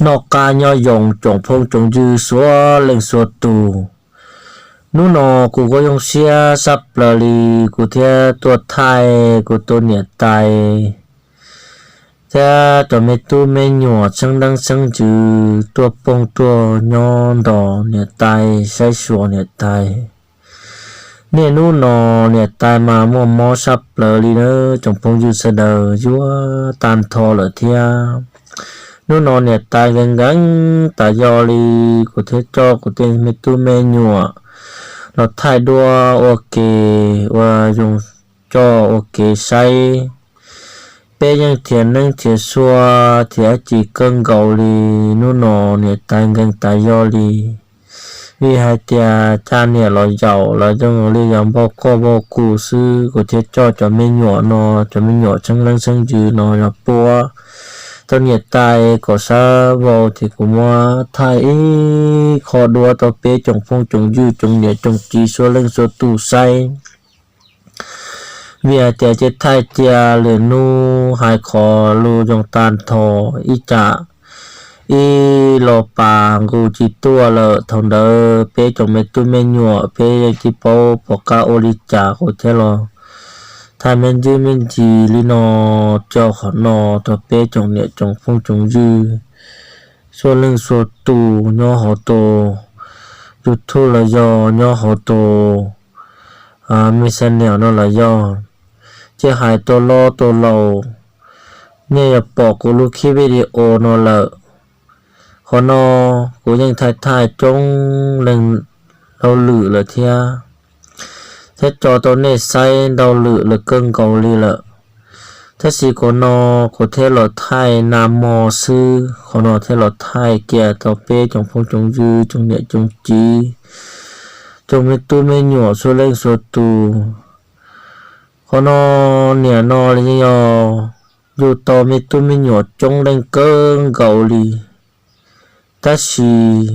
Noj qab nyob zoo tsoom phooj tsoom ywg suav leej suav tus. Hnub no kuv kuj zoo siab sab plaws li, kuv thiaj tuaj thaij kuv tus niam tais thiab cov me tub me nyuam tsheeb leej tsheeb ywg tuaj phooj tuaj nyob nrog niam tais saib xyuas niam tais. Niaj hnub no niam tais mas muaj mob sab plaws li na, tsoom phooj ywg sawv daws yuav tag nrho lawm thiab. Hnub no niam tais nkees nkees tas yog li, kuv thiaj coj kuv tej me tub me nyuam los thaij duab ua ke, ua zoo coj ua ke saib. Peb yeej nrhiav neeb nrhiav sua, nrhiav dab tsi kawg nkaus li. Hnub no niam tais nkees tas yog li, vim hais tias caj niam los yaum los zoo li yog npau koj npau kuv xwb. Kuv thiaj coj cov me nyuam no, cov me nyuam tsheeb leej tsheeb ywg no yog puab tau niam tais kom sab vau ces kuv muab thaij ib qho duab rau peb tsoom phooj tsoom ywg tsoom niam tsoom txiv suav leej suav tus saib. Vim hais tias ces thaij cia lwm hnub hais qhov lus zoo tag nrho, ib tsam ib los pas nqus tsis tuaj lawm, thaum ntawd peb cov me tub me nyuam peb yeej tsis paub pom qab ua li cas, kuv thiaj los thaij me ntsis me ntsis li no, tso qhov no rau peb tsoom niam tsoom phooj tsoom ywg suav leej suav tus nyob hauv tus YouTube los yog nyob hauv tus Messenger no los yog, ces hais tau loj tau laus, nej yuav pom kuv lub khib video no lawm. Qhov no kuv yeej thaij thaij coob leej ntau lwm lawm thiab, thiab tso tau nej saib ntau lwm lawm kawg nkaus li lawm. Tab sis qhov no kuv thiaj los thaij nag hmo xwb, qhov no thiaj los thaij kiag tau peb tsoom phooj tsoom ywg tsoom niam tsoom txiv, tsoom me tub me nyuam suav leej suav tus. Qhov no, niam no li yog yug tau me tub me nyuam coob leej kawg nkaus li, tab sis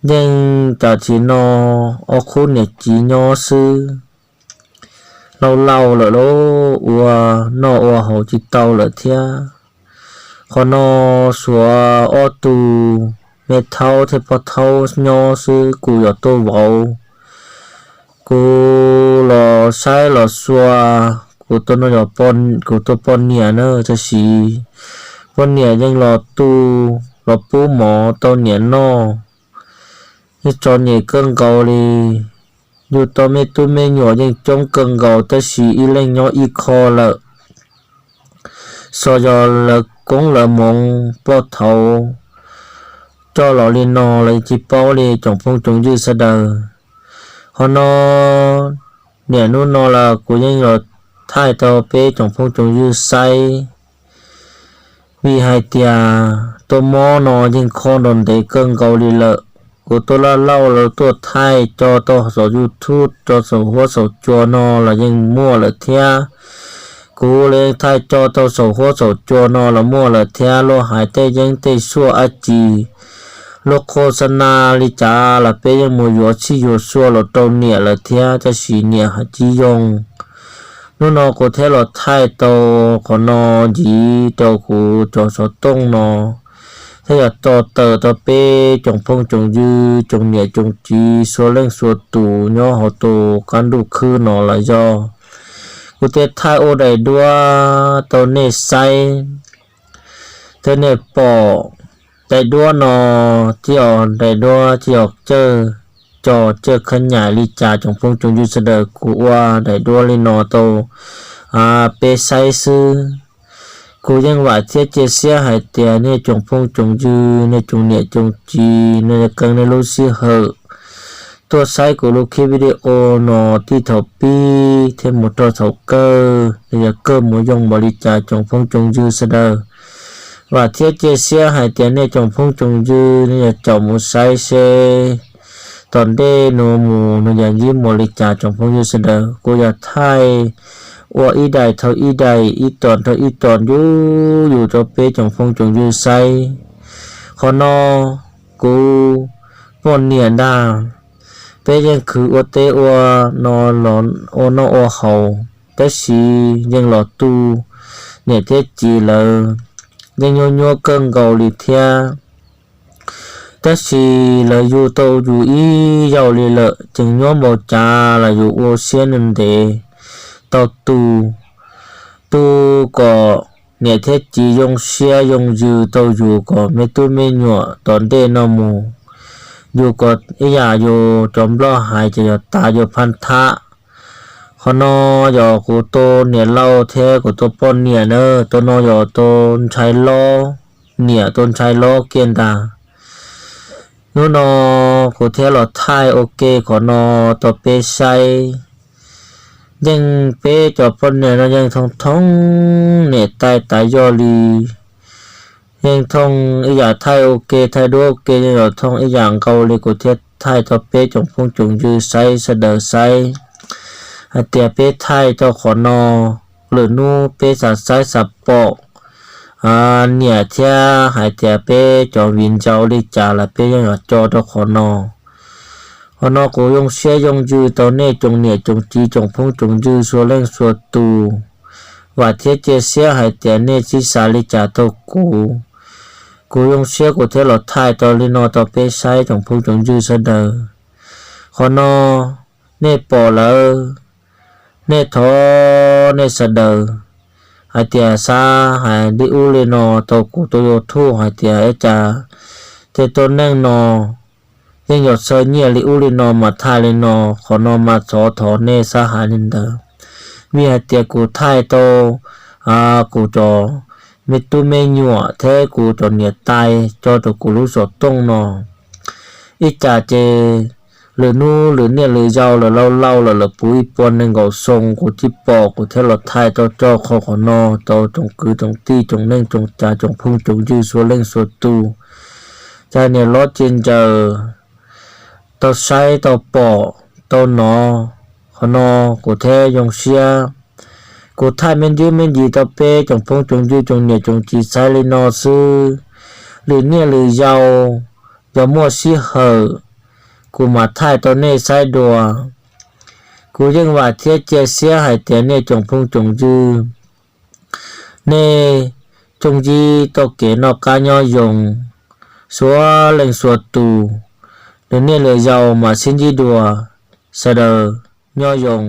yeej tam sim no ob khub niam txiv nyob xwb, laus laus lawm lauj, ua noj ua haus tsis tau lawm thiab. Qhov no suav ob tug me thaub thiab pog thaub nyob xwb, kuv yog tuaj vauv. Kuv los saib los xyuas, kuv tus no yog kuv tus poj niam na, tab sis poj niam yeej los tu, los pub mov tau niam noj, yeej txom nyem kawg nkaus li. Yug tau me tub me nyuam yeej coob kawg nkaus, tab sis ib leeg nyob ib qho lawm. Xyov yog lawv koob lawv moov poj thaum coj los li no los tsis paub li tsoom phooj tsoom ywg sawv daws. Qhov no, niam hnub no los kuv yeej los thaij tau peb tsoom phooj tsoom ywg saib, vim hais tias tuaj mob no yeej kho nrov ntev kawg nkaus li lawm. Kuv tuaj laj lauj los tuaj thaij tso tau saum YouTube, tso saum huab saum cua no los yeej muaj lawm thiab. Kuv los yeej thaij tso tau saum huab saum cua no los muaj lawm thiab, luag hais tej yeeb tej suaj dab tsi, luag qhov xav na li cas los peb yeej mus yuav txhij yuav sua los rau niam lawm thiab, tab sis niam hais tsis yoo. Hnub no kuv thiaj los thaij tau qhov no ntxiv rau kuv cov xov tooj no, thiaj yog tso tawm tau peb tsoom phooj tsoom ywg tsoom niam tsoom txiv suav leej suav tus nyob hauv tus qab ntuj khwb no los yog. Kuv thiaj thaij ua daim duab tau nej saib, thiab nej pom daim duab no, tib yog daim duab tib yog cawj, cov cawj khab nyam li cas tsoom phooj tsoom ywg sawv daws, kuv ua daim duab li no tau peb saib xwb. Kuv yeej vam thiab cia siab hais tias nej tsoom phooj tsoom ywg, nej tsoom niam tsoom txiv, nej yuav qee nej lub sij hawm tuaj saib kuv lub khib video no tib thaum pib thiab mus rau thaum kawg, nej yuav kawg mus yoo npaum li cas tsoom phooj tsoom ywg sawv daws. Vam thiab cia siab hais tias nej tsoom phooj tsoom ywg nej yuav caum mus saib seb tom ntej no mus nws yog ntsib npaum li cas tsoom phooj ywg sawv daws. Kuv yog thaij ua ib daim dhau ib daim, ib tom dhau ib tom ncu yus rau peb tsoom phooj tsoom ywg saib. Qhov no kuv poj niam ntag, peb yeej khwv ua teb ua no, ua noj ua haus, tab sis yeej los tu niam thiab txiv lawv, yeej nyuaj nyuaj kawg nkaus li thiab. Tab sis lawv yug tau yus ib zaug li lawm, tseem nyuaj npaum cas los yus ua siab ntev tau tu, tu kom niam thiab txiv zoo siab zoo ntsws tau yus kom me tub me nyuam tom ntej no mus, yus kom ib yam yus cov nplog hais ces yog tas yus phaj thab. Qhov no yog kuv tus niam laus thiab kuv tus poj niam na, tus no yog tus ntxhais hlob, niam tus ntxhais hlob kiag ntag. Hnub no kuv thiaj los thaij ua ke qhov no rau peb saib. Yeej peb cov poj niam no yeej thooj thooj niam tais tas yog li, yeej thooj ib yam thaij ua ke thaij duab ua ke yeej yog thooj ib yam nkaus li, kuv thiaj thaij rau peb tsoom phooj tsoom ywg saib sawv daws saib hais tias peb thaij rau qhov no, lwm hnub peb xav saib xav pom niam thiab hais tias peb cov viv ncaus li cas los peb yeej yuav tso rau qhov no. Qhov no kuv zoo siab zoo ntsws tau nej tsoom niam tsoom txiv tsoom phooj tsoom ywg suav leej suav tus, vam thiab cia siab hais tias nej sib xav li cas rau kuv. Kuv zoo siab kuv thiaj los thaij tau li no rau peb saib tsoom phooj tsoom ywg sawv daws. Qhov no nej pom lawm, nej thov nej sawv daws hais tias xav hais li ub li no rau kuv tus YouTube hais tias ib cas tej tuab neeg no yeej yog txhawj nyiaj li ub li no mas thaij li no, qhov no mas thov thov nej xav hais li ntawd. Vim hais tias kuv thaij tau kuv cov me tub me nyuam thiab kuv cov niam tais tso rau kuv lub xov tooj no, ib tsam ces lwm hnub lwm niaj lwm zaus lawm lauj lauj lawm lawm puv ib puas nees nkaum xyoo kuv tsis pom, kuv thiaj los thaij tau tso qhov qhov no rau tsoom kwv tsoom tij tsoom neej tsoom tsav tsoom phooj tsoom ywg suav leej suav tus, cas niam hlob tsis ntsaws tau saib tau pom tau hnov. Qhov no kuv thiaj zoo siab. Kuv thaij me ntsis me ntsis rau peb tsoom phooj tsoom ywg tsoom niam tsoom txiv saib li no xwb. Lwm niaj lwm zaus yog muaj sij hawm kuv mam thaij rau nej saib dua. Kuv yeej vam thiab cia siab hais tias nej tsoom phooj tsoom ywg, nej tsoom ywg tau kev noj qab nyob zoo, suav leej suav tus, lwm niaj lwm zaus mam sib ntsib dua, sawv daws nyob zoo.